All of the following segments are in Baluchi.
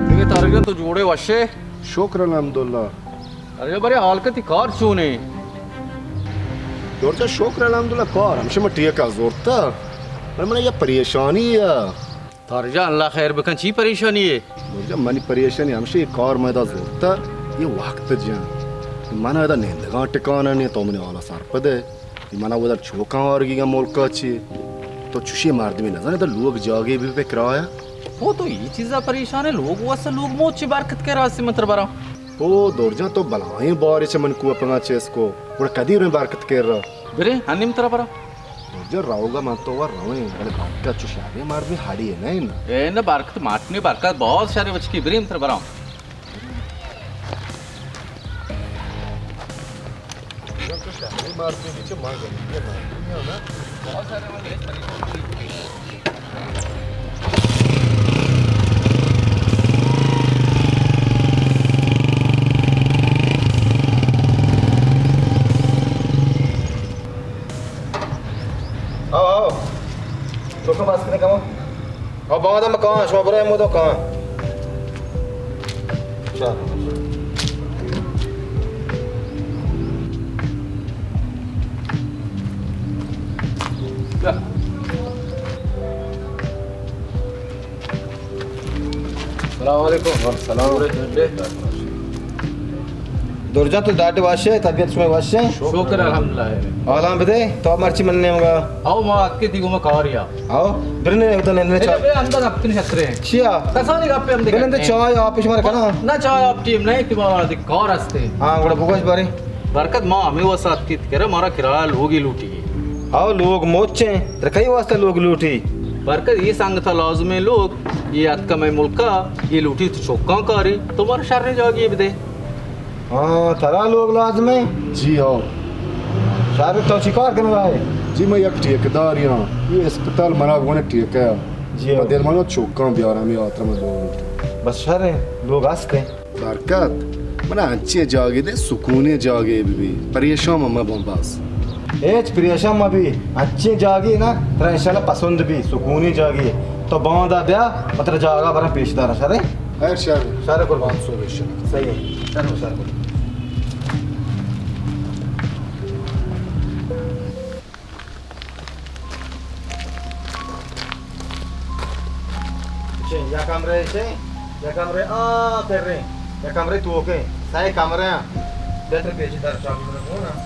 دگہ تارک جان، تو جوڑے، وشے؟ شکر الحمدللہ۔ ارے بارے، حال کتی، کار چونے؟ دورجا، شکر الحمدللہ، کار ہمشہ من ٹیکا زورتا، پر من یہ پریشانی ہے۔ تارک جان، اللہ خیر بکن، چی پریشانی ہے؟ دورجا، منی پریشانی ہمشہ یہ کار من ادا زورتا، یہ وقت جان، من ادا نندگان ٹکانا نہیں، تو منی حالا سرپدے۔ من ء ودا چوکاں آرگی گا ملکا چی۔ تو چوشیں مردمے نزانے، تو لوگ جاگے بہ بہ کرایہ۔ او تو اے چیزا پریشان ئے، لوگ واسطہ لوگ موچ چی برکت کرا، اسے من ترا براں۔ او دورجان، تو بلاہیں بارے چہ من کوپگاں چست کو، گڑا کدی رویں برکت کرا؟ برے، ہنی من ترا براں۔ دورجان، روگا من تو ور رویں، بلے برکت چو شریں مردمے ہڑے نہ انت۔ اے نہ، برکت ماٹنی، برکت باز شریں بچکی، برے من ترا براں۔ آؤ، آؤ۔ چوکا باز کنے کمو۔ آ، باندا ما کاں، شما برو ہمودا کاں۔ چا۔ سلام علیکم۔ سلام۔ دورجان، تو ڈاڈ وش ئے، طبیعت شما وش ئے؟ شکر الحمدللہ۔ حالاں بدے، تو مرچی من نیمگا؟ او، ما اتکے دی گو ما کاریا۔ او، برنے ہوتا نے، نے اے چا۔ بے اندر اپتن شترے۔ چیا؟ کسانی گپے ہم دے بلند کرتے ہیں۔ چائے آپ شمار کنا؟ نہ، چائے آپ ٹیم نہیں، تمہارا دی کار ہستے۔ ہاں، گڑا بگوش بارے۔ برکت، ما ہمیں واسطہ اتکیت کرے، مارا کرایہ لوگی لوٹی۔ او، لوگ موچیں، ترا کئی واسطہ لوگ لوٹی؟ برکت، یہ سنگتا لازمیں لوگ، یہ اتکا مئے ملکا، یہ لوٹی تو چوکاں کاری، تو مارا شریں جاگے بدے۔ ہاں، ترا لوگ لازم ہے؟ جی ہاں۔ شارق، تو چی کار کنگا ہے؟ جی، میں یک ٹھیکیدارے آں۔ یہ اسپتال منا گونے ٹھیکہ ہے۔ جی ہاں۔ دل منو چوکاں بیارا، ہمیں آترا میں لوگ۔ بس شر ہے، لوگ ہست ہیں۔ برکت، منا انچیں جاگے دے، سکونیں جاگے بہ بی۔ پریشان مہ بوں بس۔ ہچ پریشان مہ بی، انچیں جاگے نا، ترا انشاءاللہ پسند بی، سکونیں جاگے۔ تو باندا بیا، من ترا جاگہ برا پیش دارا، شر ہے؟ خیر، شر۔ شر قربان۔ صحیح ہے۔ شر، شر۔ چے، یا کمرے چے، یا کمرے آ، ترے، یا کمرے توکے، سائے کمرے آ۔ بہتر پیچیدہ شامل ہونا۔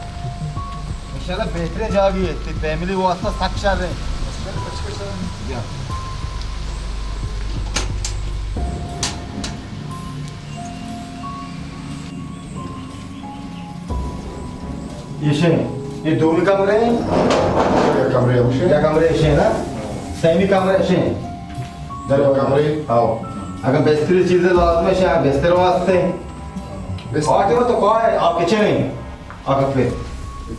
انشاءاللہ بہترین جاگی ہے، تی فیملی واسطہ سک شر ہے۔ جا۔ ایشیں، یہ دومی کمرے ہیں؟ یا کمرے ہمشے؟ یا کمرے ایشیں نا؟ سیمی کمرے ایشیں؟ در کمرے؟ آؤ۔ اگر بستری چیزیں لازم ہے، شاید بستر واسطے۔ بستر۔ آ کہ تو کہا ہے، آپ کچن ہے؟ آ کپے۔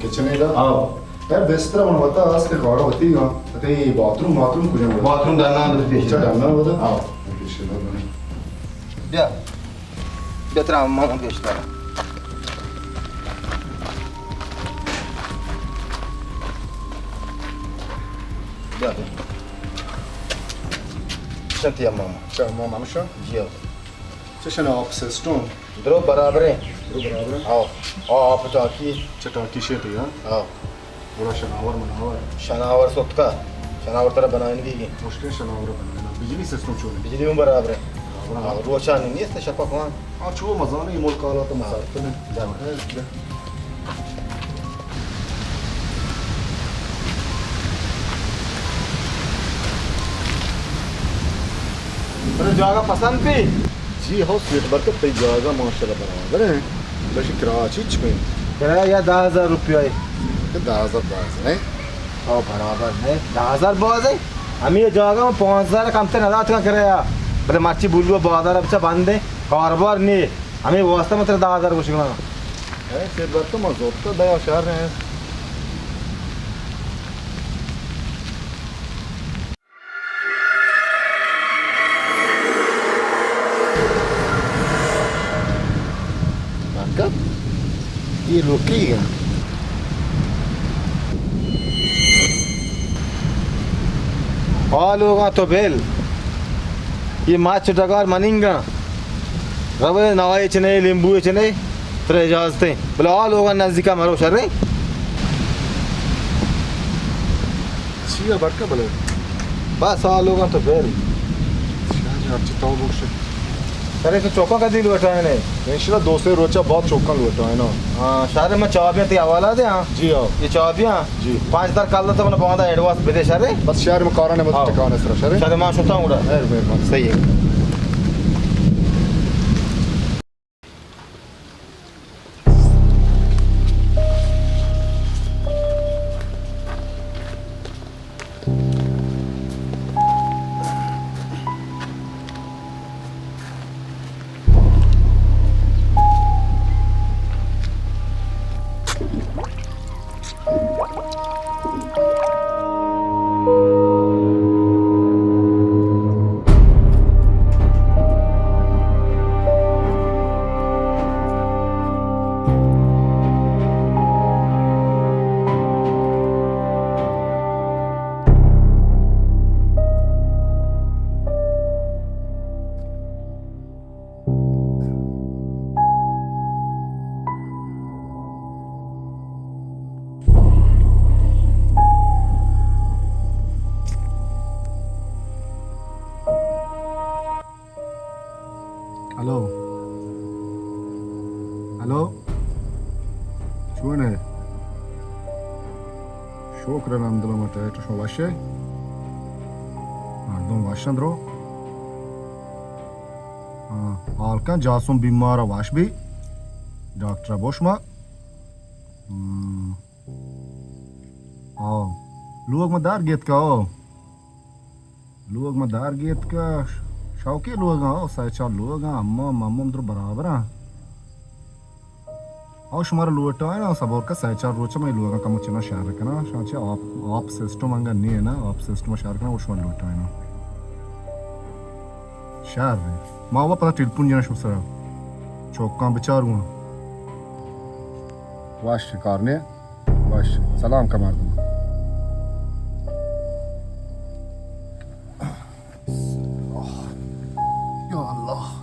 کچن ہے دا؟ آؤ۔ یار بستر من وتا است کہ کارا وتی گا۔ تے باتھ روم، باتھ روم کجا ہے؟ باتھ روم ڈنا بس پیش۔ اچھا، ڈنا ہوتا؟ آؤ۔ پیش۔ بیا۔ بیا ترا حمام پیش دارا۔ بیا، بیا۔ شنتی حمام۔ اچھا، حمام ہمشا؟ جی ہاں۔ چشن آپ سسٹم؟ درو برابر ہیں۔ درو برابر ہیں؟ آؤ۔ آؤ، آپ ٹاکی۔ اچھا، ٹاکی شیتی، ہاں؟ آؤ۔ گڑا شناور مناور؟ شناور ستکا، شناور ترا بنائینگی گی۔ مشکل شناور بنائینا۔ بجلی سسٹم چون ہے؟ بجلی ہوں برابر ہے۔ برابر ہے۔ ہاں، روچانی نیست، شپا کوان۔ ہاں، چو مزانی ملک حالات مسافر نے۔ جا۔ ترا جاگہ پسند بی؟ جی ہو سیٹ برکت، تئی جاگہ ماشاءاللہ برابر ہیں۔ بشی کراچی چکے؟ کرایہ یا دہ ہزار روپیہ ہے۔ کہ دہ ہزار باز نہیں؟ او برابر نہیں، دہ ہزار باز ہے۔ ہمیں یہ جاگہ میں پانچ ہزار کم تے نہ داتگا کرایہ۔ بلے مرچی بولو بازار اب چا بند ہے، کاروبار نہیں۔ ہمیں واسطہ میں تیرے دہ ہزار گوشگا۔ اے، پھر بات تو مزود تو دیا شہر ہیں۔ بانکا، یہ لوکی گا۔ آ لوگاں تو بیل، یہ ماچ ڈگار مننگا۔ روے نوائے چنے، لیمبوئے چنے، ترے اجازتیں۔ بلے آ لوگاں نزدیکا مرو شریں۔ چیا بڑکا بلے؟ بس آ لوگاں تو بیل۔ شاہ جی، ہرچی تو بگوش۔ ارے تو چوکاں کدی لوٹائینے؟ انشاءاللہ دو سے روچا بعد چوکاں لوٹائینا۔ ہاں، شہر میں چابیاں تی حوالہ دے، ہاں۔ جی ہاں۔ یہ چابیاں؟ جی۔ پانچ ہزار کل تو من باندا ایڈوانس بدے شہر۔ بس شہر میں کاراں نے مت ہاں۔ ٹھکانے سر شہر۔ شہر ما شتا ہوں گڑا۔ خیر مہربانی۔ صحیح ہے۔ ہلو۔ ہلو۔ چون ئے؟ شکر الحمدللہ، ما ٹائٹ، شما وش ئے؟ مردم وش اَنت درو؟ ہاں، حال کن، جاسم بیمار ءَ وش بی۔ ڈاکٹر ءَ بوش ما۔ ہاں۔ آؤ۔ لوگ ما دار گیت کا، آؤ۔ لوگ ما دار گیت کا، شوقی لوگ، آؤ، سہ چار لوگ، اماں، ممم در برابر۔ آؤ، شمارا لوٹائیناں، صبر کا، سہ چار روچ ما لوگاں کمو چنا شہر کناں، شاں چہ آپ، آپ سسٹم انگا نہیں ہے نا، آپ سسٹم شہر کناں، وہ شما لوٹائیناں۔ شہر ہے۔ ما وہ پتا ٹیلیفون جنا شما سرا۔ چوکاں بچار ہوں۔ واش کار نے۔ وش۔ سلام کا مردم۔ یا اللہ۔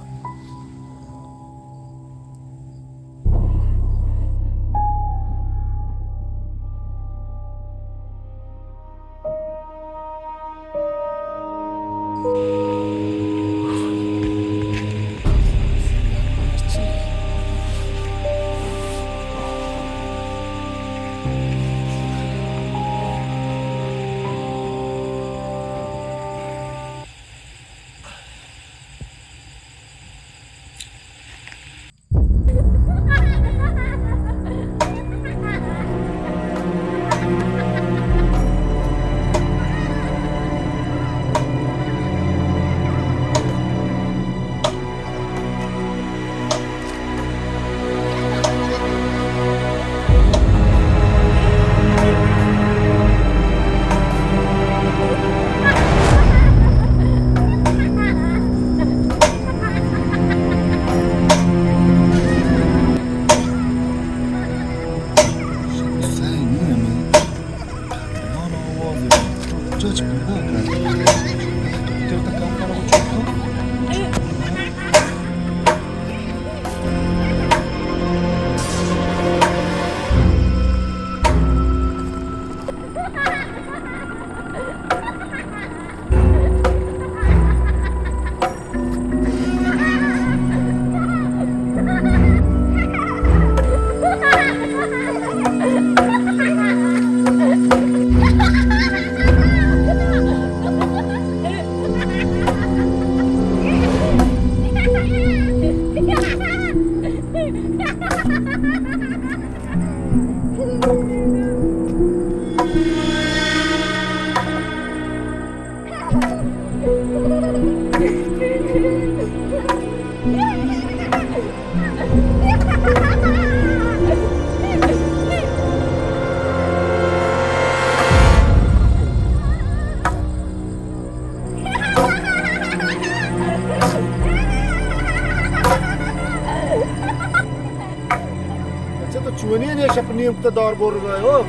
کتا دار برگا ئے، او۔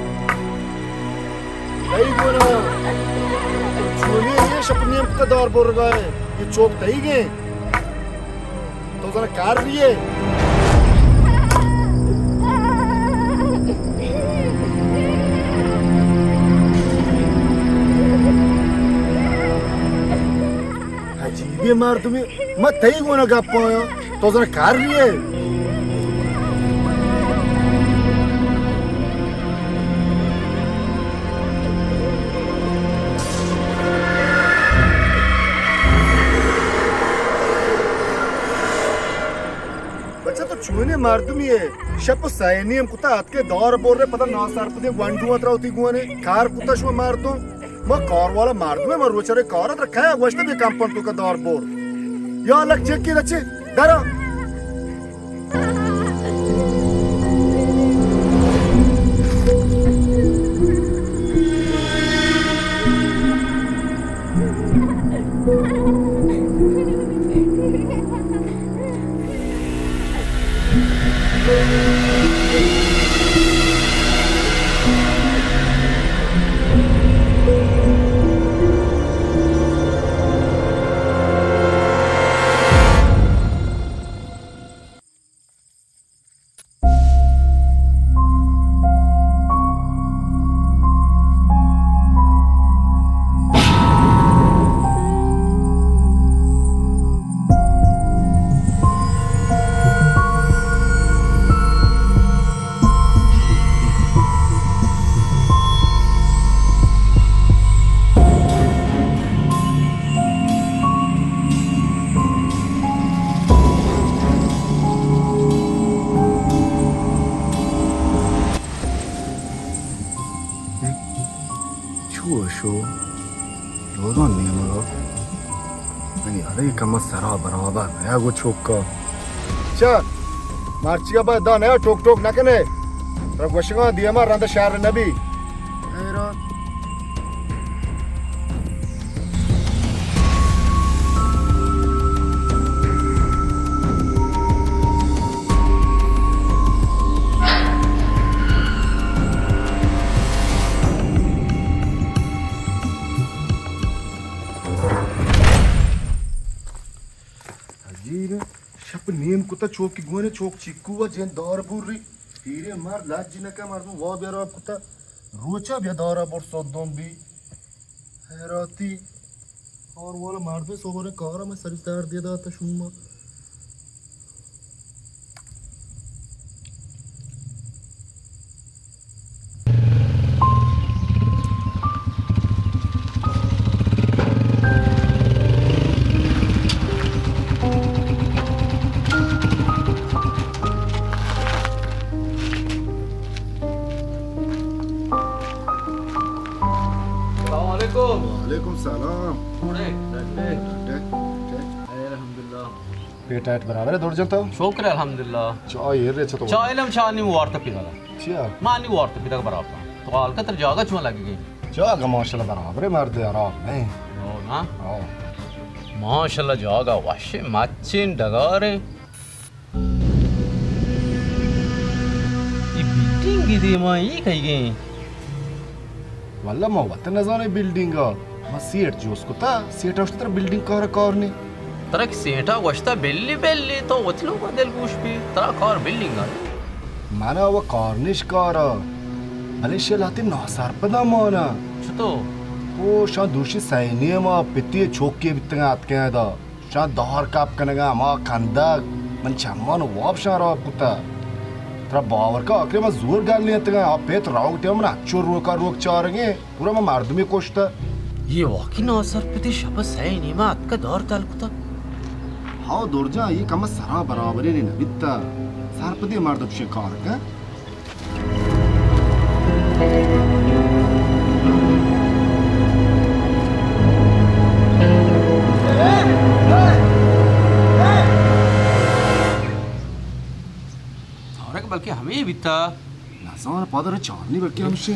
تئی گونا۔ چونی اے شپ نیم کتا دار برگا ئے۔ اے چوک تئی گے۔ تو زنا کار ریے۔ عجیبیں مردمے، ما تئی گونا گپ آیاں، تو زنا کار ریے۔ بچہ تو چونیں مردمے ئے؟ شپ سئے نیم کتا اتکے دار برے، پدا ناسرپدیں گونڈواں ترا وتی گونے کار کتا شما مردم۔ ما کار والا مردم ایں، ما روچ ءَ کار ءَ ترا کئے گوشت بے کمپن تو کا دار بور؟ یا لک چکی دچے درا۔ چو شو؟ دودان نیمگا؟ منی ارے کم سرا برابر نیا گو چوکا۔ چا مرچی با دا نیا ٹوک ٹوک نہ کنے۔ ترا گوشگاں دیما رند شہر نبی۔ حیران۔ عجیب ایں۔ شپ نیم کتا چوکی گونے، چوک چکو و جن دار بوری۔ پیریں مرد لج نہ کن، مردم واب ءَ را کتا۔ روچا بیا دارا بر سدوں بی۔ حیراتی۔ اور والا مردم سوبریں کارا میں سری تار دے داتا شما۔ السلام علیکم۔ وعلیکم سلام۔ اڑے، ڈڈے۔ ڈڈے، ڈڈے۔ اے الحمدللہ۔ پیٹ ایٹ برابر ہے، دور جنتا؟ شکر الحمدللہ۔ چائے ایر رہے چتو؟ چائے لم چانی وارتا پیدا۔ چیا؟ مانی وارتا پیدا برابر۔ تو حال کا تر جاگا چون لگی گئی؟ جاگا ماشاءاللہ برابر ہے، مرد آرام ہے۔ او نا؟ او۔ ماشاءاللہ جاگا وش، مچین ڈگاریں۔ اے بلڈنگ دیما اے کئی گئے؟ واللہ ما وت نزانے بلڈنگ ءَ۔ ما سیٹ جوست کتا، سیٹ اشتر بلڈنگ کار کار نے۔ ترا کہ سیٹا گوشتا بلی بلی، تو وت لوگا دل گوش بی، ترا کار بلڈنگ ءَ۔ منا و کارنش کارا، بلے شے لہتے ناسرپدا مانا۔ چتو؟ او شان دوشی سینی ما پتی چوکی بیتگا اتکے دا۔ شان دار کپ کنگا ہما کندگ، من چمان واب شان راب کتا۔ ترا باور کا آخر من زور گل نیتگا، آ پیت راوگ تے من اچو روکا روک چارگے، پورا من مردمی کشتا۔ یہ واقعی ناسرپدی شپ سئے نیمہ اتکا دار تل کتا۔ ہاو دور جان، یہ کم سرا برابری نے نبیتا۔ سرپدی مردم شکار کا۔ سارک بلکہ ہمے بیتا۔ نزان پادر چارنی بلکہ ہمشی۔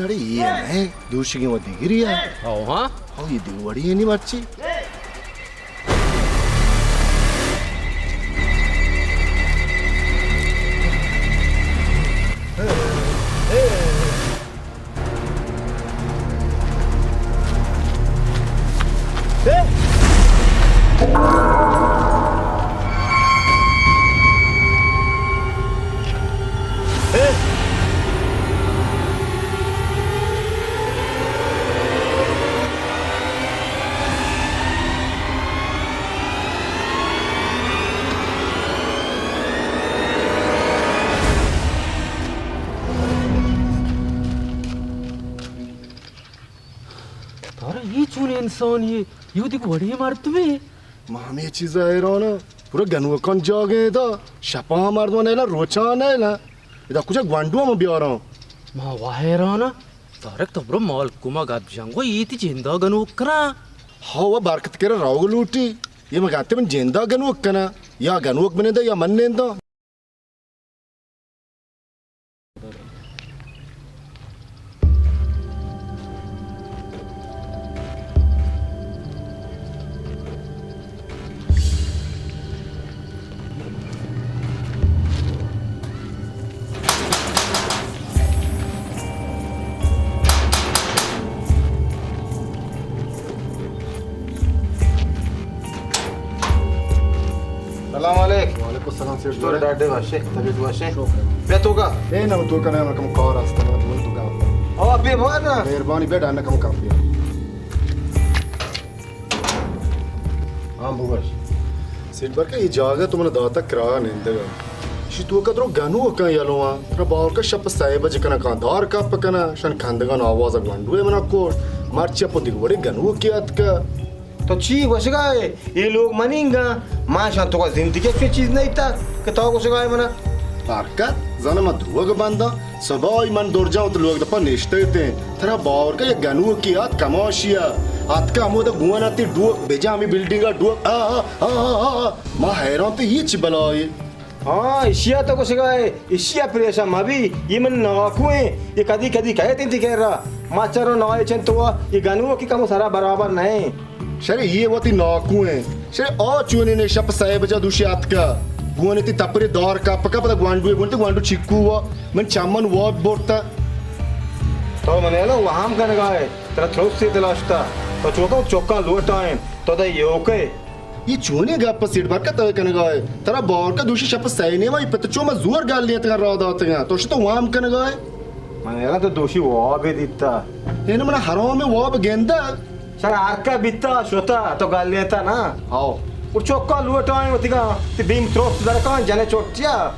اڑے، اے نہ دوشگیں و دگری ء۔ او ہاں؟ او، اے دگہ وڑی ء نی مرچی۔ تارا اے چونیں انسانے؟ اے وتی وڑیں مردمے؟ ما ہمے چیز ء حیران آں۔ پورا گنوکان جاگہ ادا۔ شپاں مردم نیلاں، روچاں نیلاں۔ ادا کجا گونڈو ہم بیاراں؟ ما وا حیران آں۔ طارق، تو برو مالکم ء گپ جنگو، اے تی جندا گنوک کناں۔ ہو، و برکت کرا روگ لوٹی۔ اے مگاتے من جندا گنوک کناں۔ یا گنوک بننداں یا من ننداں۔ سلام علیک۔ وعلیکم السلام سیٹھ۔ تو ڈاڈے واشے، طبیعت واشے؟ شکر۔ بیا تو کا؟ اے نہ تو کا نہ، کم کار است، نہ تو تو کا۔ او، ابھی بہت نا۔ مہربانی، بیا ڈانا کم کافی۔ ہاں، بگوش۔ سیٹھ برکت، اے جاگہ تو من داتا کرا نندگا۔ شی تو کا درو گنوکاں یلواں۔ ترا باور کا شپ سئے بجے کنا کاں دار کپ کنا۔ شن کندگان آواز گونڈوے منا کوٹ۔ مرچی پو دگہ وڑے گنوکے اتکا۔ تو چی گوشگا ئے؟ اے لوگ منیگاں، ما شان تو کا زندگی چی چیز نہیں تا کہ تو گوشگا ئے منا؟ برکت، زانا ما دروگ بنداں۔ صبائی من درجاں وت لوگ دپا نشتہ اتیں۔ ترا باور کا یک گنوکی آت کماشیا۔ آتکا ہمودا گون آتی ڈوک بجا ہمی بلڈنگا ڈوک۔ آ، آ، آ، آ، آ، آ۔ ما حیران تو یہ چی بلائے؟ ہاں، اشیا تو گوشگا ئے، اشیا پریشان مبی، یہ من ناکو ہیں، یہ کدی کدی کہتے انتی کہہ رہا، ما چرو نائے چن تو، یہ گنوکی کمو سرا برابر نہیں۔ شرے یہ وتی ناکو ہیں۔ شرے آ چونی نے شپ سئے بجا دوشی آتکا۔ گونے تی تپری دار کپکا پدا گوانڈو گونتی گوانڈو چکو وا۔ من چمن واب برتا۔ تو من ایلا وہام کنگا ئے۔ ترا تروسی دلاشتا۔ تو چوکا چوکا لوٹائیں۔ تو دے یوکے۔ یہ چونی گپ سیٹ برکت تو کنگا ئے۔ ترا باور کا دوشی شپ سئے نیما یہ پت چو ما زور گال لیتگا را داتگا۔ تو شتو وام کنگا ئے۔ من ایلا تو دوشی واب دیتا۔ این من حرام واب گندا۔ شر ہر کا بیتا شتا، تو گل لیتا نا۔ ہاو۔ اور چوکا لوٹائیں وتیگا، تی بیم تروس درکان جنے چوٹیا۔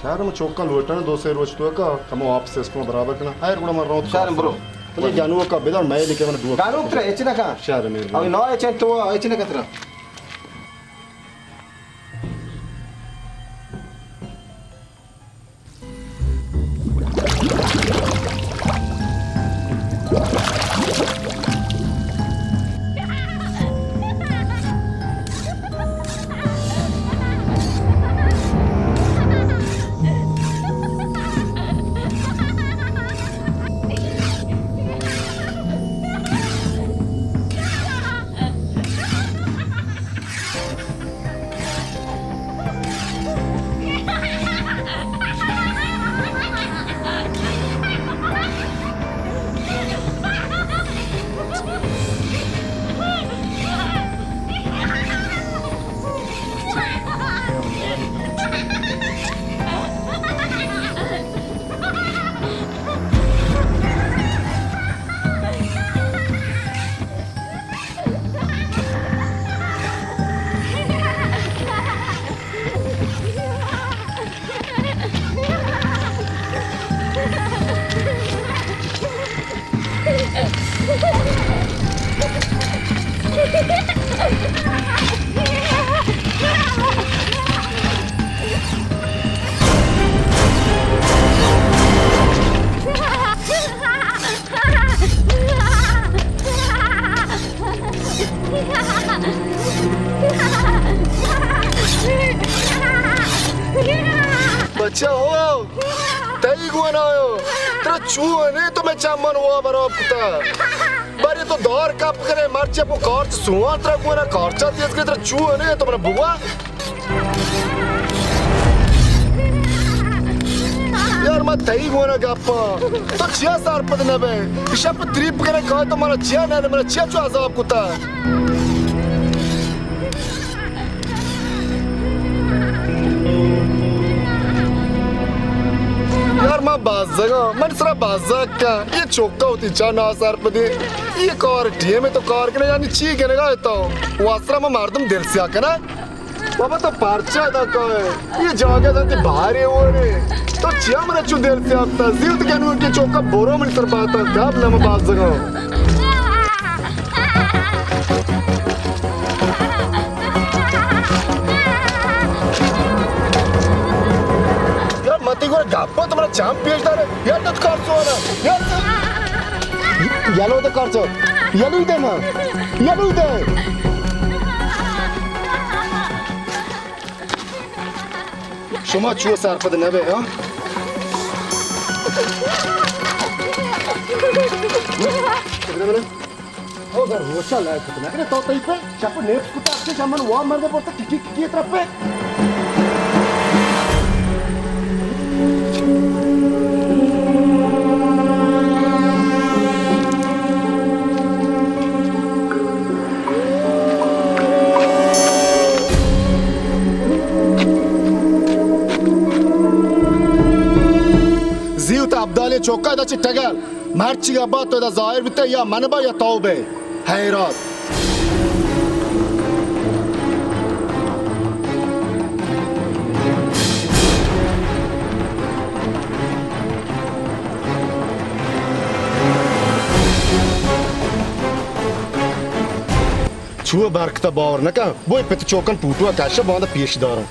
شر من چوکا لوٹانا دو سے روچ تو کا، کمو آپ سسٹم برابر کنا۔ ہیر گڑا من روت شر برو۔ تو جانو کا بدار میں دیکھے من دو۔ گانو ترے اچ نہ کا۔ شر میر۔ ابھی نہ اچ تو اچ نہ کترا۔ بچہ ہو، تئی گون آیو، ترا چو نے تو میں چمن واب ہراب کتا۔ بری تو دار کپ کرے، مرچی پو کارچ سوان ترا گونا، کارچا تیز کے ترا چو نے تو منا بوا۔ یار، ما تئی گونا گپا۔ تو چیا سرپد نہ بے؟ شپ تریپ کرے کائے تو منا چیا نہ، منا چیا چو عذاب کتا۔ یار، ما بزگاں، من سرا بزگ کن۔ یہ چوکا ہوتی چا ناسرپدی۔ یہ کار ٹیم تو کار کنے، یعنی چی کنگا ہے تو؟ واسرا ما مردم دل سیاہ کنا۔ بابا، تو پرچا ادا کائے؟ یہ جاگہ دنتی بھاری ہو رہے۔ تو چیا منا چو دل سیاہ کتا؟ زیوت کنو کہ چوکا برو من سر باتا۔ گپ نہ ما بزگاں۔ یار، متی گورا گپا تو منا چم پیش دارے۔ یار، تو کار سوانا۔ یار، تو یلو دے کار سو۔ یلو دے نا۔ یلو دے۔ شما چو سرپد نہ بے، ہاں؟ بلے، بلے۔ او، اگر روچا لائق کت نہ کرے، تو تئی پہ چپ نیپ کتا، اچھے شامن وا مردے پورتا ٹکی ٹکی طرف پہ۔ زیوت ابدالیں چوکا ادا چہ ٹگل۔ مرچی ابا تو ادا ظاہر بیتے، یا من با یا تو بے۔ حیرات۔ چو برکت ءَ باور نہ کن، بوئے پت چوکن پوٹو ءَ کش ءَ باندا پیش داراں۔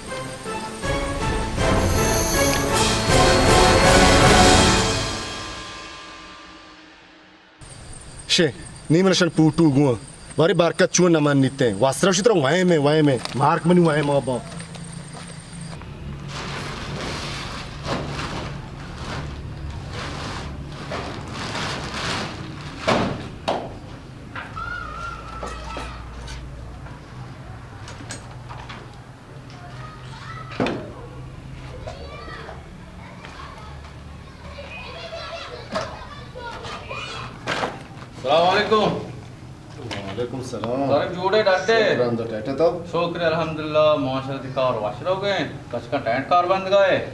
شے، نی من شن پوٹو گوں۔ بارے برکت چون نہ منیت ایں۔ واسرا شی ترا وہم ایں، وہم ایں۔ مارک منی وہم آبا۔ السلام علیکم۔ وعلیکم السلام۔ طارق جوڑے ڈاٹے؟ شکر الحمد، ڈاٹے تو؟ شکر الحمدللہ، معاشرتی کار وش روگ ایں، کچکاں ٹینٹ کار بند گئے۔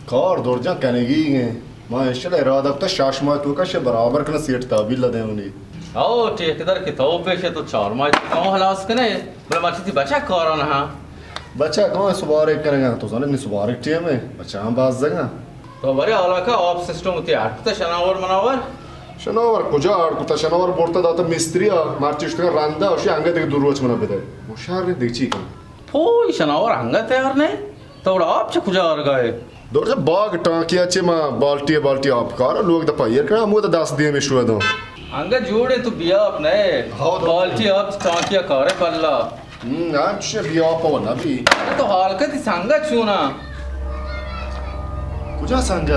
کار درجاں کنگی ایں۔ ما انشاءاللہ ارادہ کتا شش ماہ توکا شے برابر کنا سیٹ تحویل دے ہونی۔ او ٹھیکیدار کہ تو پیش تو چار ماہ توکا ہوں ہلاس کنے، بلے مرچی تی بچک کارا نہ ہاں۔ بچک ہاں سبارے کنگا، تو زانے نی سبارے ٹیم ایں، بچک ہاں باز زگاں۔ تو بارے حالا کا آپ سسٹم تی اڈ کتا شناور مناور؟ شناور کجا اڈ کتا؟ شناور برتا داتا مستری آ، مرچی شتگا رندا، اشی انگا دیگہ دو روچ منا بدے۔ مشار دے چی کن؟ پوئی شناور انگت تیار نہ۔ تو گڑا آپ چہ کجا آرگا ئے؟ دور چہ باگ ٹانکیا چہ ما بالٹی بالٹی آپ کار لوگ دپا ایر کنا، ہمودا دست دیمے شوداں۔ انگت جوڑے تو بیا آپ نہ ئے۔ ہاں، تو بالٹی آپ ٹانکیا کارے پلا۔ ہم، ہاں، چشے بیا آپ و نہ بی۔ تو حال کتی سنگت چونا؟ کجا سنگت؟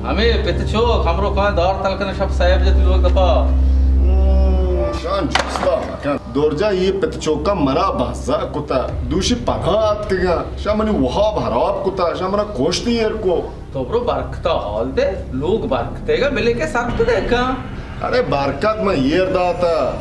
ہمے پت چوک، ہمرو کان دار تلکن شپ صاحب جت لوگ دپا۔ ہم، شان جستا مکن۔ درجا یہ پت چوکا منا بزا کتا، دوشی پدا اتکگا، شا منی وہاب حراب کتا، شا منا کشت ایر کو۔ تو برو برکتا حال دے، لوگ برکتیگا بلے کے سرپدے کن۔ اڑے برکت من ایر داتا،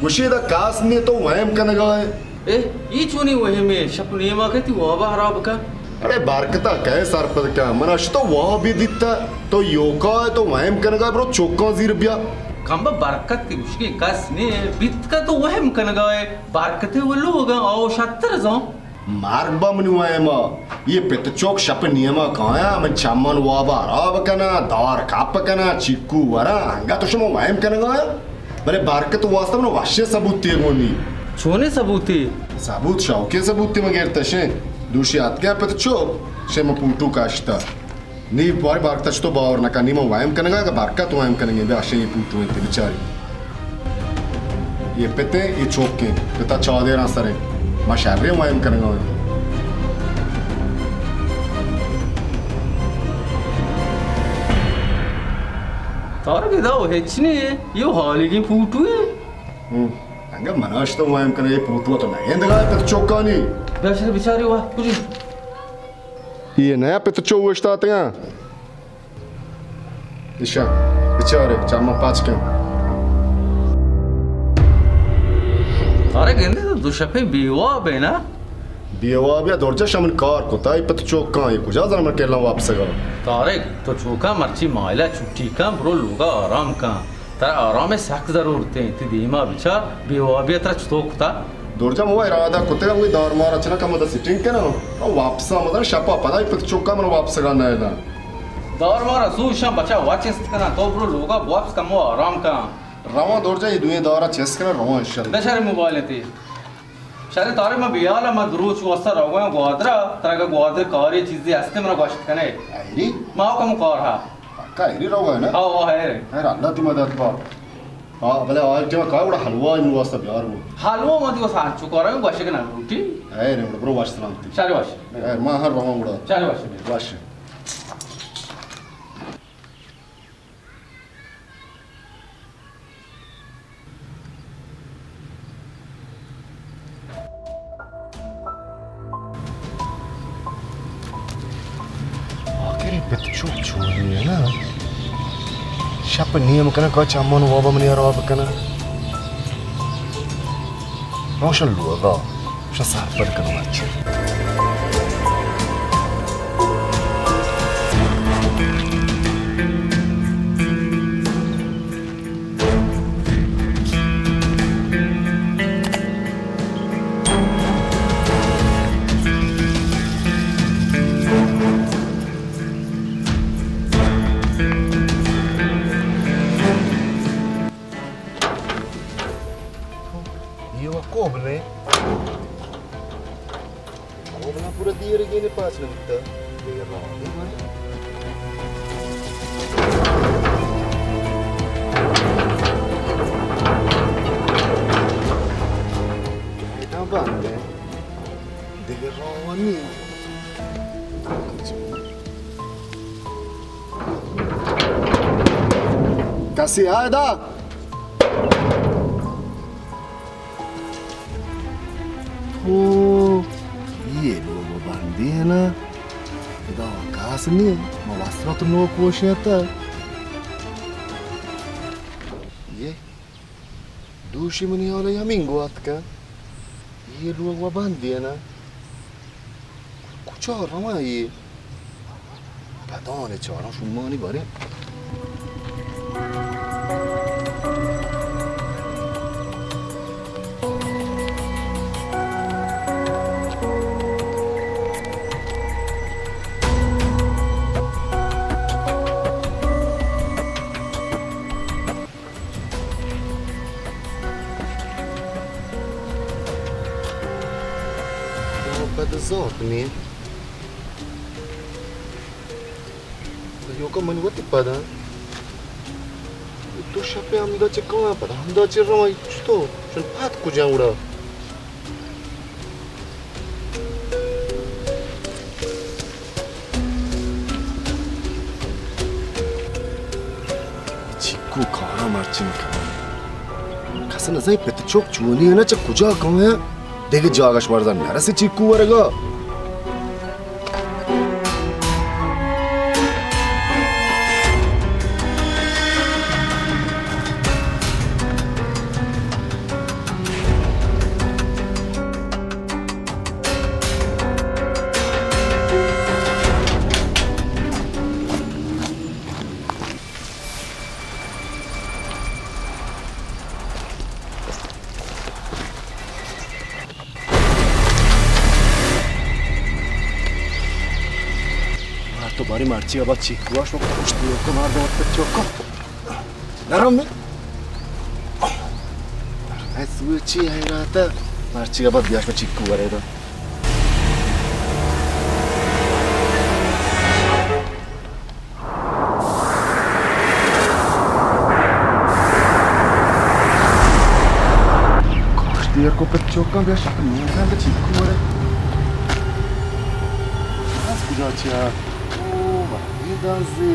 گوشی دا کاس نے تو وہم کنگا ئے۔ اے، ای چونی وہمے، شپ نیما کتی وابا حراب کن۔ اڑے برکتا کئے سرپد کن؟ منا شتو وابی دیتا، تو یوکا ئے، تو وہم کنگا ئے، برو چوکاں زیر بیا۔ کمبا برکت کہ گوشگی کس نے، بیت کا تو وہم کنگا ئے، برکتے و لوگا آو شتر زان۔ مرگ با منی وہما، یہ پت چوک شپ نیما کایا، من چمان وابا حراب کنا، دار کپ کنا، چیکو ورا، انگا تو شما وہم کنگا ئے۔ بلے برکت واسطہ من وشیں ثبوتے گونی۔ چونیں ثبوتے؟ ثبوت شوقیں ثبوتے من گرتا شے۔ دوشی آتکا پت چو، شے من پوٹو کاشتا۔ نی باری برکت چتو باور نکا، نی من وہم کنگا، اگا برکت وہم کنگے، بیا شے یہ پوٹو انت بچاری۔ یہ پتے، یہ چوکیں، پتا چادراں سرے، ما شریں وہم کنگا۔ ارے گدا، وہ ہچ نہیں، یہ حالیگیں پوٹو ہے۔ ہم، انگا مناش تو وائم کنے، یہ پوٹو تو نہیں اندگا ہے پت چوکانی۔ بشر بیچاری واہ، کجی؟ یہ نیا پت چو وشتاتگاں۔ ایشاں بچارے، چماں پچ کن۔ طارق، گندے تو دو شپے بے واب ہے نا؟ بے واب یا دورجا شمن کار کتا، ای پت چوکاں، یہ کجا زن من کلاں واپس گا؟ طارق، تو چوکاں مرچی مائلہ چھٹی کن، برو لوگا آرام کن۔ ترا آرام سک ضرورت ہے، تی دیما بچار، بے وابی ترا چطور کتا؟ دورجا مو ارادہ کتے، وہی دار مارا چنا کم دا سیٹنگ کنا، او واپس آ مدن شپا پدا ای پت چوکاں من واپس گا نہ نا۔ دار مارا زو شاں بچا وا چست کناں، تو برو لوگا واپس کمو آرام کن۔ رواں دور جان، یہ دوئیں دارا چست کناں، رواں انشاءاللہ۔ بشر موبائل تی۔ شر طارق، من بیال، من دروچ واسطہ رواں گوادرا، ترا گوادر کاری چیزی ہستے منا گوشت کنے۔ ایری؟ ما کم کار ہا۔ پکا ایری رواں نا؟ ہاں، وہ ہے۔ خیر، اللہ تی مدد با۔ ہاں، بلے آج جا کا وڑا حلوا من واسطہ بیار وہ۔ حلوا ما دی واسطہ چکارا گوشت کنا روٹی۔ اے رے، برو واش سلامتی۔ شر واش۔ اے، ما ہر رواں وڑا۔ شر واش۔ واش۔ آخر پت چوک چونی ہے نا؟ شپ نیم کنا کا چمن وابا منی اراب کنا۔ روشن لوگا۔ شا سرپد کنوں مرچی۔ یہ وہ کوبلے۔ کوبلا پورا دیر گینے پاس نہ بوتا۔ دیر رہا دے بھائی۔ گیٹاں بند ہے۔ دیر رہا نہیں۔ کسی آئے دا؟ تو یہ لوگ بندی ہے نا؟ ادا کاس نہیں، ما واسطہ تو نو کوشے تا۔ یہ دوشی منی حالا ہمینگو آتکا۔ یہ لوگ و بندی ہے نا؟ کجا رواں یہ؟ پدانے چاراں شمانی بارے۔ پد زات نی۔ ایوکا من وتی پدا۔ تو شپے ہمدا چہ کاں پدا ہمدا چہ رواں، چطور؟ چون پاد کجا اڑا؟ چیکو کارا مرچی نہ کناں۔ کس نہ زانت پت چوک چونی ہے نا، چہ کجا کاں ہے۔ دگہ جاگش ورزا نرسی چیکو ورگا۔ مار تو باری مرچی ابا چیکو اش پشت لوکو مار دو چوکو۔ نرم می۔ اے سوچی ہے راتا۔ مرچی ابا بیاش چیکو ورے دا۔ کاش دیر کو پت چوکاں بیا شک نیاں کن چیکو ورے۔ از کجا چیا؟ او، بھائی دازے۔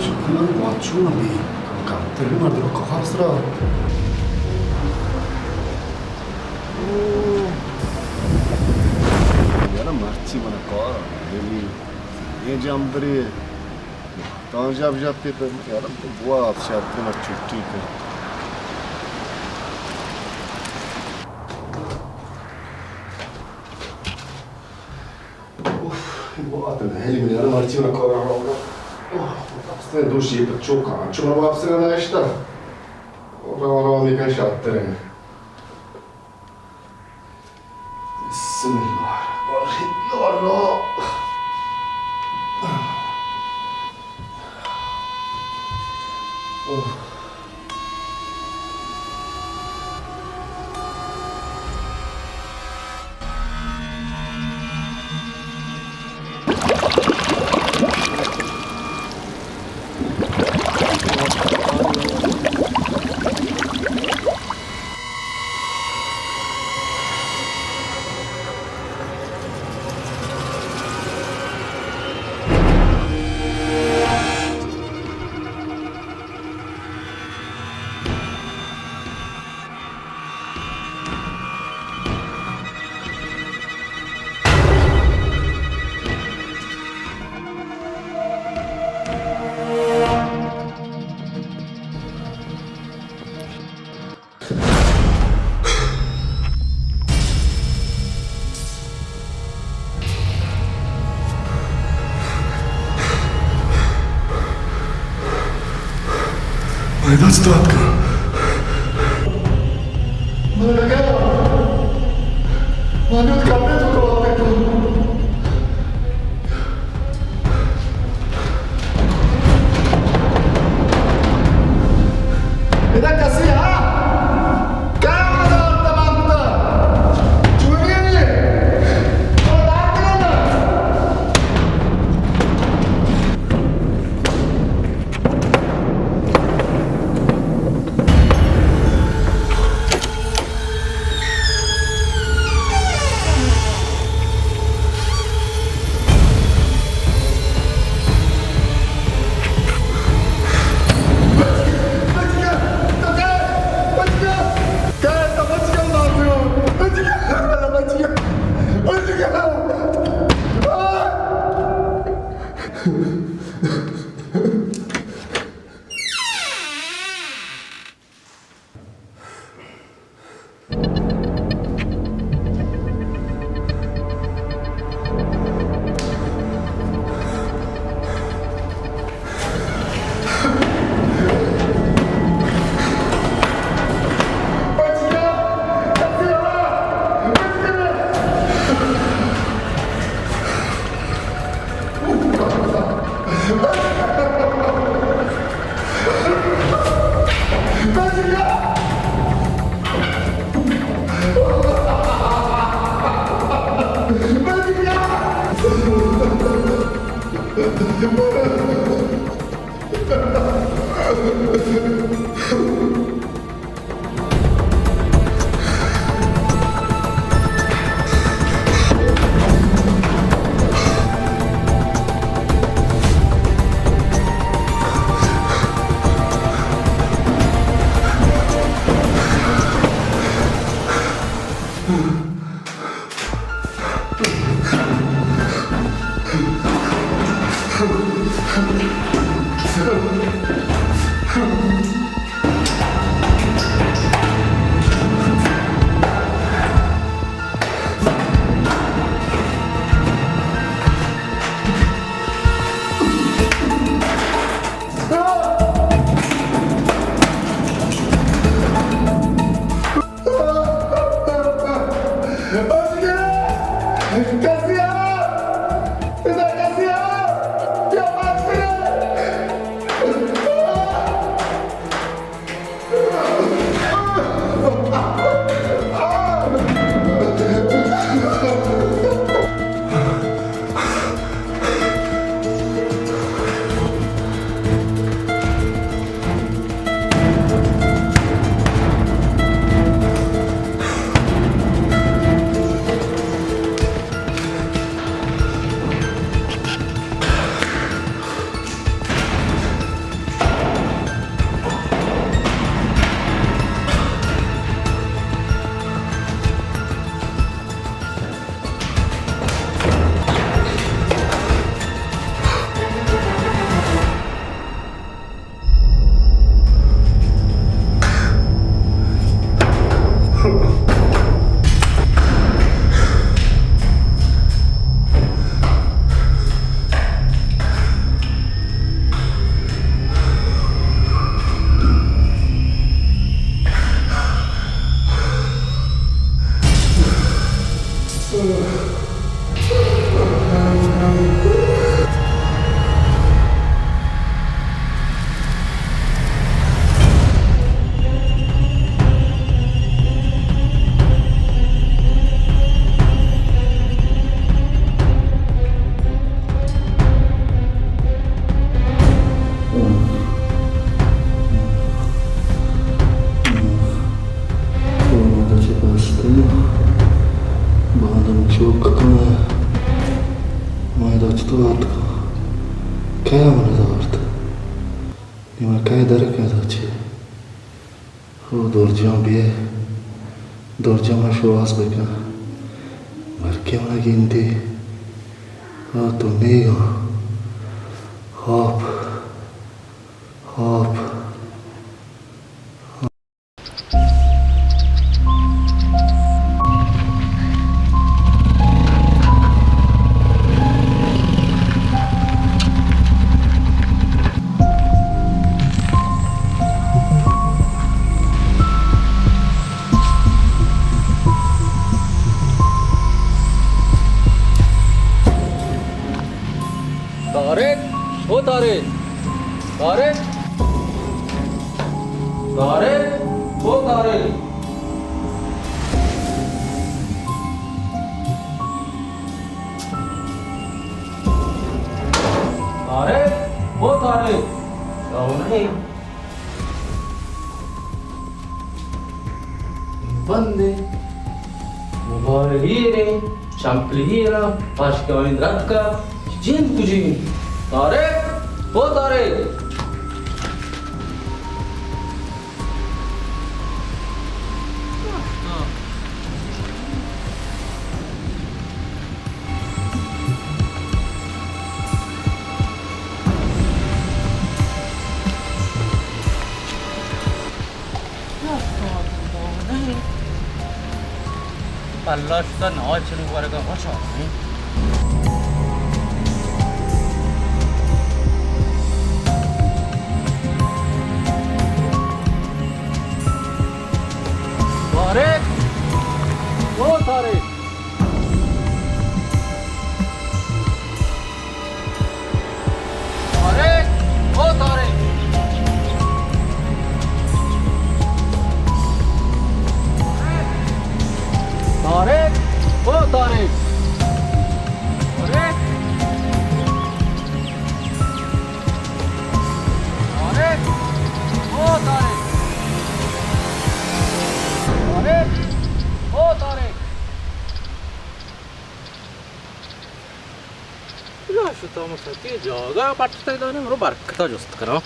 شکر من بات چون بی، کم کم تر مردم کفار سرا. یارا مرچی من کار، یعنی یہ جام بری. تاں جب جب تے پر یارم تو بوا آپ شاید تے مر چھٹی کر. اوف، بوا تے نہیں، من یارم مرچی من کار. اوف، اصلاً دو شی پر چوکا، چون واپس نہ نشتا. رو رو میکن شاطر ہیں. بسم اللہ الرحمن الرحیم. یا اللہ. من دست دات کن. من لگا. من دست کپڑے تو کو آتے تو. ادا کسی ہا؟ کیا مدار تمام کتا؟ چونی ہے؟ تو ڈاکٹر ہے نا؟ چوک کن، من ادا چطور آتکاں؟ کئے من ادا آورت؟ نی من کئے درکاں ادا چہ؟ او درجاں بیا، درجاں من شوہاز بکن، بلکیں من گندی۔ آ تو نیگاں۔ آپ، آپ۔ طارق، او طارق، طارق، طارق، او طارق، طارق، او طارق، تو نہیں؟ بندے، موبائل ہیریں، چمپل ہیراں، پاشکہ آئند رتکا، جند کجی؟ طارق، او طارق۔ اللہ شتا نواز چلو ورگا وچا۔ طارق! او طارق! طارق! او طارق! طارق! او طارق! طارق! طارق! او طارق! طارق! او طارق! کجا شتا؟ من سکی جاگہ پٹتگ، دانے مرو برکتا جست کناں۔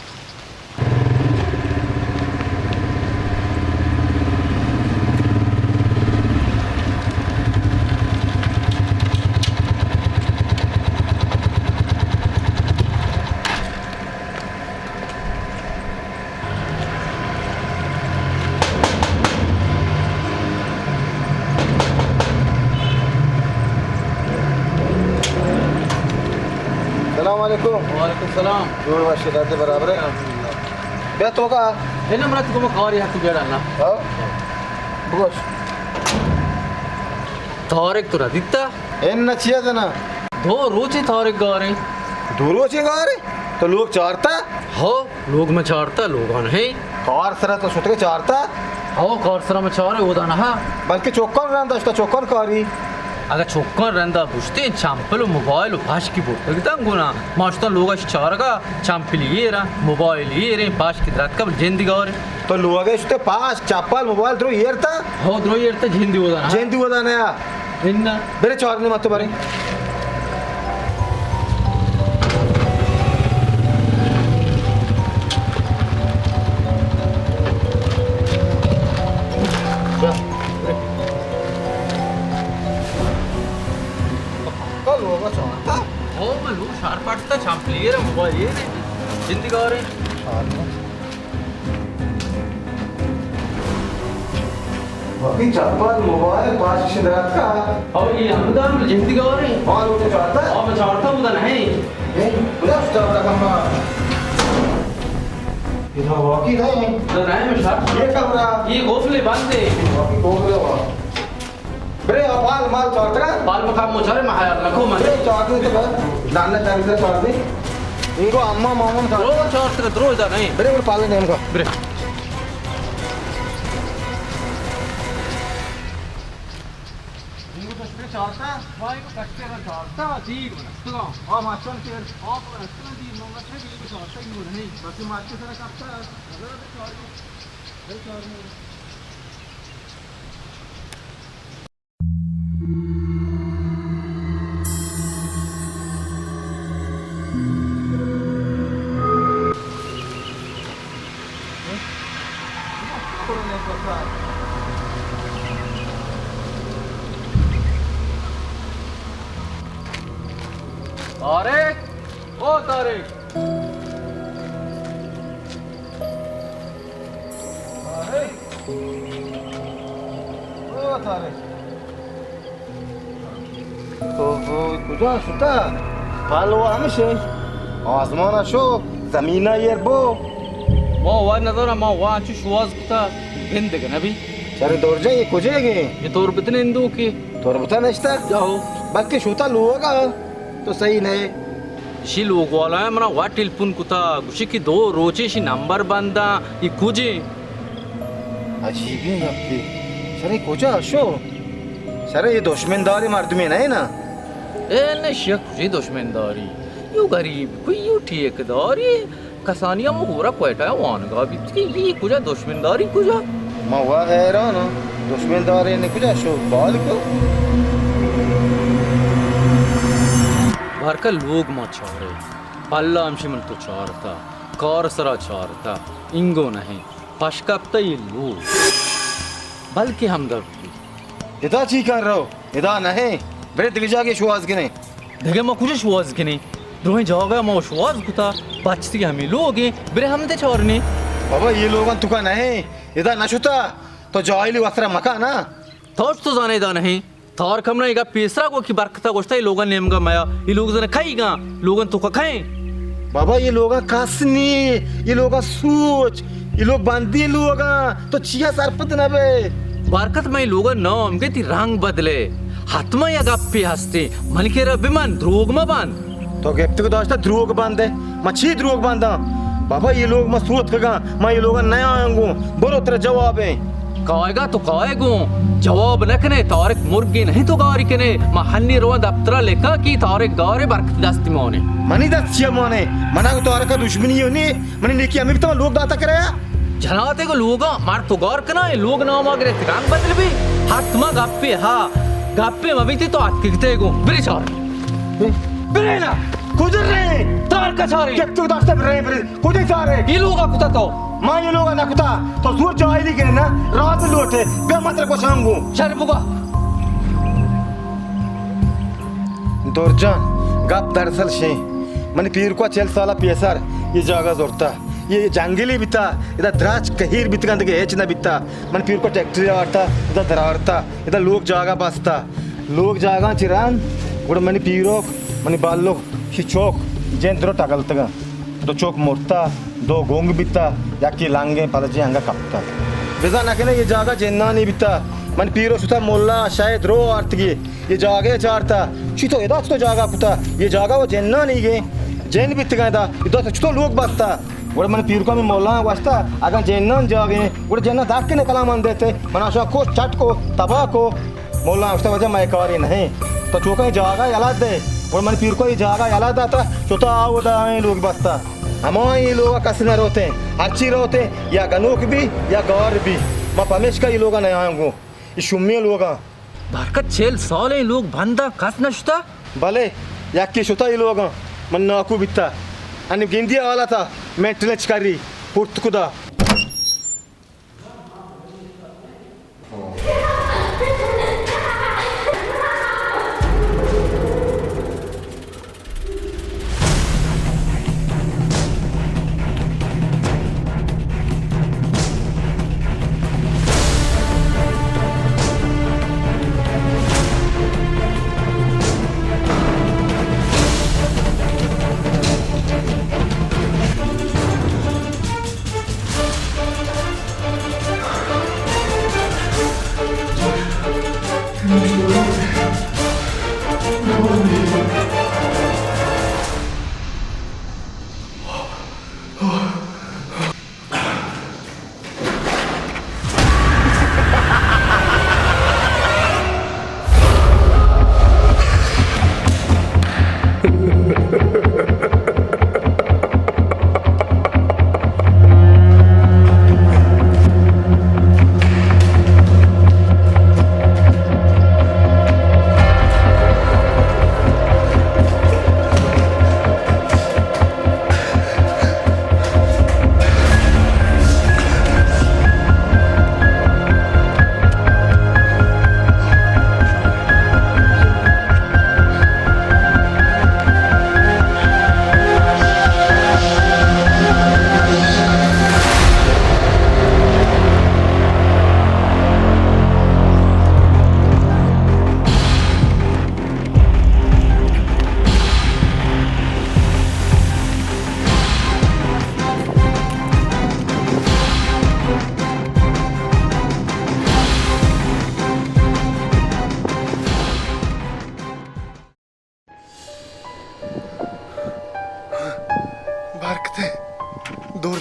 سلام علیکم۔ وعلیکم سلام۔ جوڑ باش، داد برابر ہے۔ الحمدللہ۔ بیا تو کا؟ اے نمبر تو کو کاری ہے تو بیڑا نا۔ ہاں۔ بگوش۔ طارق تو را دیتا؟ اے نہ چیا دنا۔ دو روچے طارق گاریں۔ دو روچے گاریں؟ تو لوگ چارتا؟ ہو۔ لوگ من چارتا، لوگا نہ۔ کار سرا تو شتگے چارتا؟ ہو، کار سرا من چارے، اودا نہ۔ بلکہ چوکان رند اشتا، چوکان کاری۔ اگہ چوکان رندا بوشتیں، چمپل و موبائل و پاشکی برتگ تاں گنا۔ ما اشتا لوگا چارگا، چمپلی ایرا، موبائل ایریں، پاشکی دراتکا، بل جندی گارے۔ تو لوگا شتے پاش، چپل، موبائل درو ایرتا؟ ہو، درو ایرتا، جندی اودا نہ۔ جندی اودا نہ۔ اناں۔ برے چارنے ما تو برے۔ پکا لوگا چارتا؟ ہو، من لوگ شار پاٹتا، چمپلی ایرا، موبائل ایریں، جندی گارے۔ وقتی چپل، موبائل، پاش کشی دراتکا۔ او، اے ہمدا ہم جندی گاریں۔ ہاں، لوگ چارتا؟ ہاں، من چارتا، اودا نہ۔ اے، کجا چارتا کمبا؟ اے تو واقعی نہ۔ نہ، نہ، من شک۔ اے کمرہ؟ اے قفل بند ہے۔ واقعی قفل ہے وہاں۔ برے، آ پال مال چارتگا؟ پال مکان مچارے، ما حیال نکو من۔ برے، چارتگا تو بس۔ دانا چارتگا، چارتگا۔ انگو اما ماما چارتگا۔ درو چارتگا، درو ادا نہ۔ برے، برے پال نیم کا۔ برے۔ انگو تو شپے چارتا؟ وا، انگو کٹے کا چارتا، دیگ بنستگا۔ آ ماچن تیر۔ آپ بنستگا، دیگ بنستگا، دیگ چارتا، انگو نہیں۔ بس ماچے سر کپتا، نظر چارتگا۔ برے چارتگا۔ طارق! او طارق! طارق! او طارق! اوہو، کجا شتا؟ پالوا ہمشے۔ آزمان شو، زمین ایر بو۔ ما وا نظر، ما وا چو شواز کتا، گندگ نبی۔ چرے دور جائے، یہ کجے گے؟ یہ تربت نے اندو کے۔ تربت نشتا؟ جاؤ۔ بلکہ شوتا لوگا، تو صحیح نہیں۔ اشی لوگ والا ہے، منا وا ٹیلیفون کتا، گوشی کہ دو روچے شی نمبر بندا، یہ کجے؟ عجیبیں گپے۔ شرے کجا شو؟ شرے یہ دشمنداری مردمے نہ نا؟ اے نہ شک کجی دشمنداری۔ یو غریب کوئی یو ٹھیکداری کسانی ہم گورا کوئٹہ وانگا بیت کہ یہ کجا دشمنداری کجا؟ ما وا حیران ہاں۔ دشمنداری نے کجا شو بال کو؟ بارکا لوگ ما چارے۔ اللہ ہمشی من تو چارتا۔ کار سرا چارتا۔ انگو نہیں۔ پشکپتہ یہ لوگ، بلکہ ہمدردی۔ ادا چی کن رو؟ ادا نہیں، برے دگہ جاگے شواز کنے۔ دگہ ما کجا شواز کنے؟ دروہیں جاگہ ما شواز کتا، پچتی ہمیں لوگ ہیں، برے ہمدے چارنے۔ بابا، یہ لوگاں تو کا نہیں، ادا نہ شتا، تو جاہلی وسرا مکا نا۔ توش تو زانے ادا نہیں۔ تارک ہم نہ، اے گپ پیسرا گو کہ برکتا گوشتا، اے لوگاں نیمگا میا، اے لوگ زن کئی گاں، لوگاں تو کئیں؟ بابا، اے لوگاں کس نی، اے لوگاں سوچ، اے لوگ بندی لوگاں، تو چیا سرپد نہ بے؟ برکت، میں لوگاں نام گے تی رنگ بدلے، حتما یا گپے ہستے، من کے رب من دروگ مہ بند۔ تو گپتگ داشتہ دروگ بندے؟ ما چی دروگ بنداں؟ بابا، یہ لوگ ما سوت کگاں، ما یہ لوگاں نیاں گوں۔ برو ترا جواب ہیں۔ کائے گا تو کائے گوں۔ جواب نہ کنے، طارق مرگی نہیں تو گاری کنے۔ ما ہنی رواں دفترا لکھا کہ طارق گارے برکت دست مانے۔ منی دست چیا مانے؟ منا کو طارق دشمنی ہونی۔ منی نیکی ہمیں بتا لوگ داتا کرے۔ جناتے کو لوگا مار تو گار کنا، یہ لوگ ناما گرے تکان بدل بھی۔ حتما گپے ہا۔ گپے مبیتی تو اتکگتے گو۔ بری چار۔ برے نا، کجا رے؟ تار کچارے۔ یک تو داشتہ برے، برے۔ کجا چارے؟ یہ لوگا کتا تو۔ ما یہ لوگا نہ کتا۔ تو زور جاہلی کرے نا، رات لوٹے، بیا متر کو شانگو۔ شر بگا۔ دورجان، گپ دراصل شے۔ منی پیرکو چل سالا پیسر یہ جاگہ زورتا۔ یہ جنگلی بیتا، ادا دراج کہیر بیتگان دگہ ہچ نہ بیتا۔ منی پیرکو ٹریکٹر آرتا، ادا درارتا۔ ادا لوگ جاگہ بستا۔ لوگ جاگہ چی رند، گڑا منی پیروک، منی بالوک، شی چوک، جن درو ٹگلتگا۔ دو چوک مرتا، دو گونگ بیتا، یکی لنگیں پلجیں انگا کپتا۔ بزاں نکنے یہ جاگہ جنانی بیتا۔ منی پیرو شتا مولا شاید درو آرتگی۔ یہ جاگہ چارتا۔ چی تو ادا چتو جاگہ کتا؟ یہ جاگہ و جنانی گے۔ جن بیتگا ادا۔ ادا تو چتو لوگ بستا؟ گڑا من پیرکو ہمے مولانا گوشتا، اگاں جنان جاگے، گڑا جنان داکنے کلام من دیتے، من آشا کو چٹ کو، تباہ کو۔ مولانا گوشتا، وجہ مئے کاری نہیں۔ تو چوکا یہ جاگہ یلا دے۔ گڑا من پیرکو یہ جاگہ یلا داتا، چوتا آودا آئیں لوگ بستا۔ ہمائی لوگ کس نہ روتے، ہرچی روتے، یا گنوک بھی، یا گار بھی۔ ما پمیشکا یہ لوگا نیاں گو۔ یہ شمی لوگا۔ برکت، چل سال اے لوگ بندا، کس نہ شتا؟ بلے، یکے شتا اے لوگاں، من ناکو بیتا۔ انی گندی حالتا، مینٹلنس کری، پورت کدا۔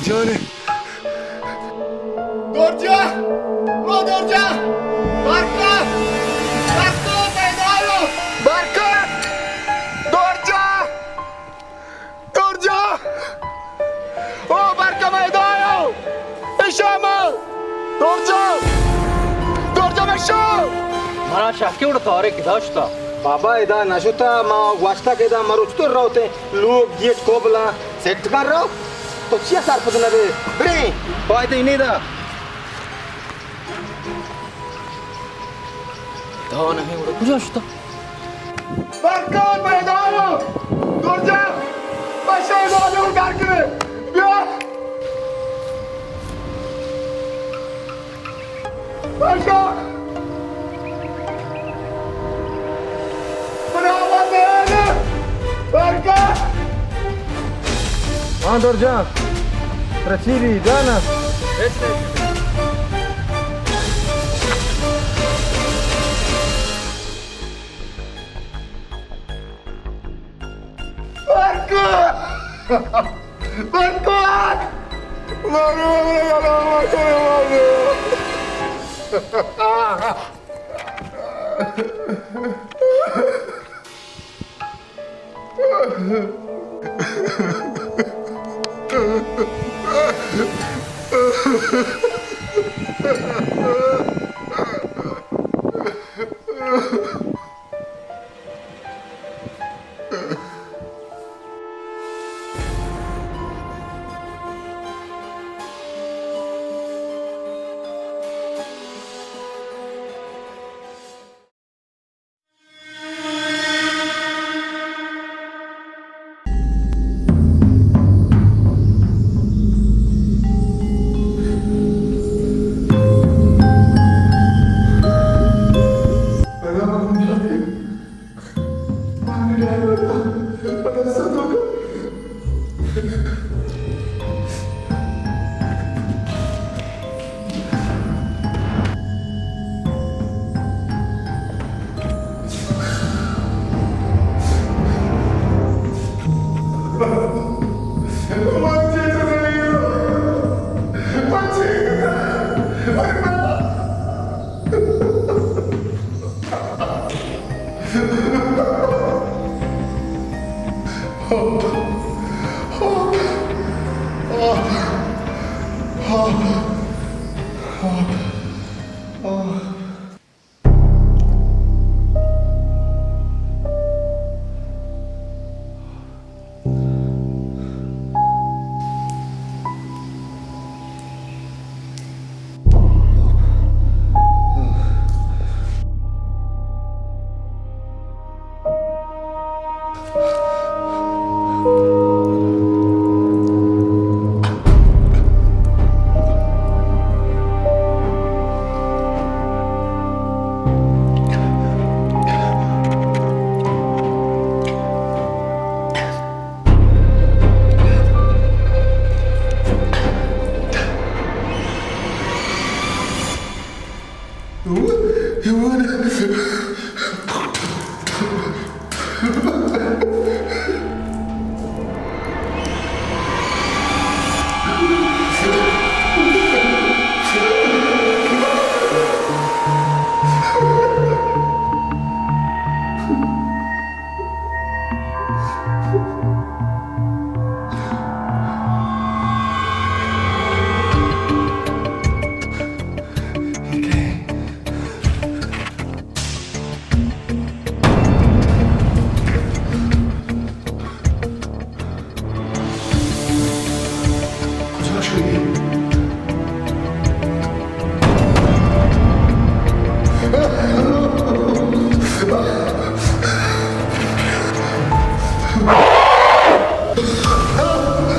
جانے۔ درجا! او درجا! برکت! برکت! پیدایو! برکت! درجا! درجا! او برکت پیدایو! اشامو! درجا! درجا بشو! منا شکی وڑ تارے کہ داشتا۔ بابا ادا نشتا، ما گوشتا کہ ادا مروچ تو روتے، لوگ گیٹ کوبلا سیٹ کر رو۔ تو چیا سرپد نہ بے؟ برے، فائدہ ہی نہیں دا۔ دا نہیں، وہ کجا شتا؟ برکان میدان! درجا! بشے دادو در کرے! بیا! باشا! برابر نیاد! برکت! ہاں درجان، ترا چی بی جانا؟ ہچ نہ۔ برکت! برکت!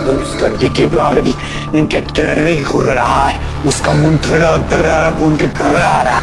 دوست کی بار ان کے تیرے ہی ہو رہا ہے، اس کا منترا درا ان کے درا۔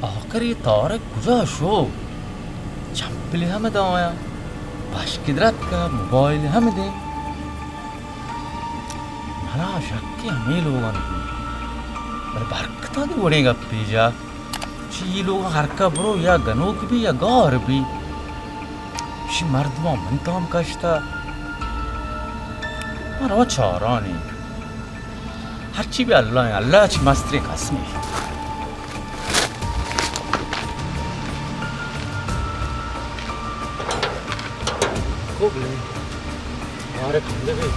آخر اے طارق کجا شو؟ چمپلے ہم دایا، پشک درتکا، موبائل ہم دے۔ منا شک ہمے لوگان بی، بلے برکتاں دی وڑیں گپے جا۔ چی لوگ ہرکا برو یا گنوک بی یا گار بی۔ شی مردمان من تام کشتا۔ من رو چارانی۔ ہرچی بی اللہ ہیں، اللہ چی مستری قسمی۔ خوب لے۔ مارے کھندے بی۔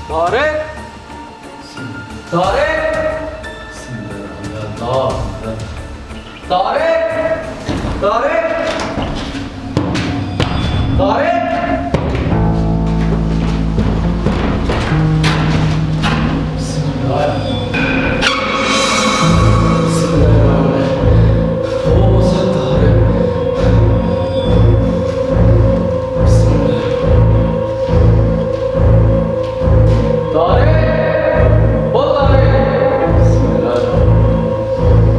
طارق! طارق! طارق! طارق! طارق! طارق! او طارق! بسم اللہ۔ طارق! او طارق! بسم اللہ الرحمن الرحیم۔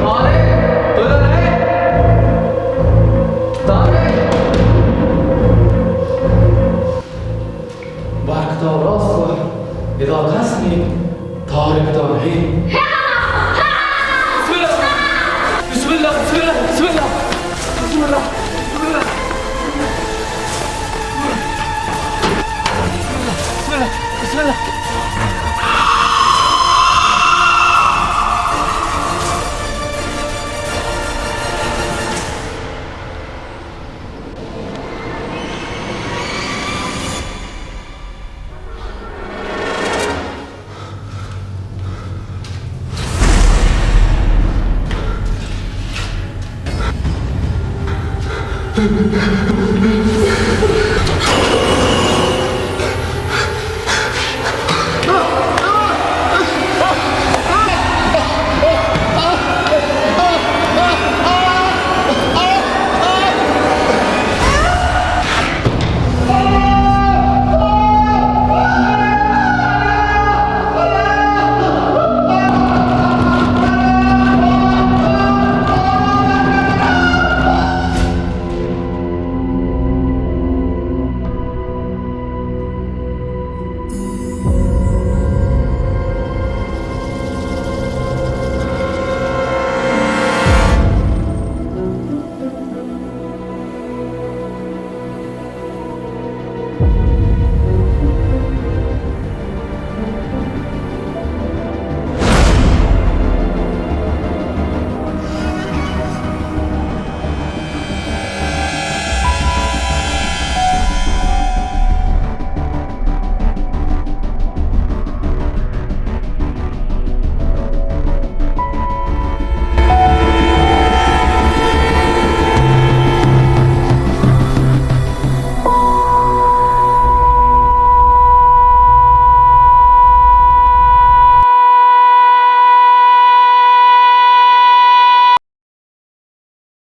طارق! او طارق! برکتا راست گوشت، ادا کس نیست، طارق تا ہے۔ بسم اللہ، بسم اللہ، بسم اللہ، بسم اللہ، بسم اللہ، بسم اللہ، بسم اللہ، بسم اللہ۔